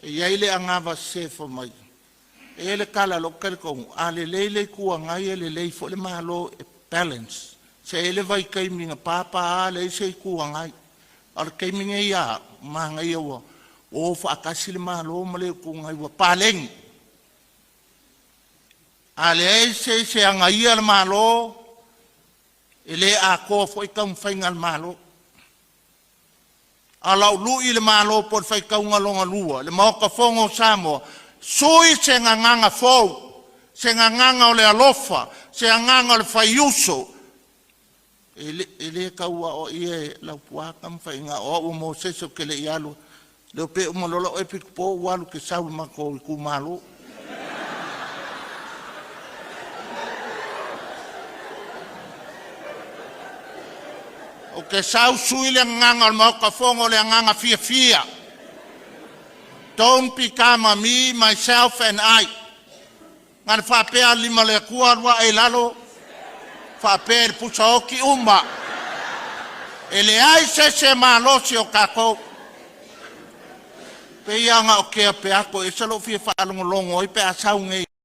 E i ai le agava sese mai. E i ai le tala a lou talitonuga, a lelei le Itu Agai e lelei foi le Malo, e balance. Se i ai le vaitaimi na papa leai se Itu Agai. A o le taimi nei a manaia ua o faatasi le Malo ma le Itu Agai ua paleni. A leai se isi e agaia le Malo, e le atoa foi taumafaiga a le Malo. A o lau lui i le Malo po o le faitauga lona lua, le Maota Fono o Samoa, sui se gagana fou, se gagana o le alofa, se agaga o le faiuso. E le tau aoaia e Laupua Tamafaiga, o au o Mosese ou te le i alu, le pe uma loa lau epikopo ou alu ou te sau i le matou itumalo. Ou te sau sui le agaga o le Maota Fono, o le agaga fiafia. Don't become a me, myself and I. Na le faapea lima o le Atua alu ae i lalo, faapea i le pusa oti uma. E leai se isi e malosi o tatou. Pei lava ona o tea peato, e ese lou fia faalogologo ai pe a sau nei.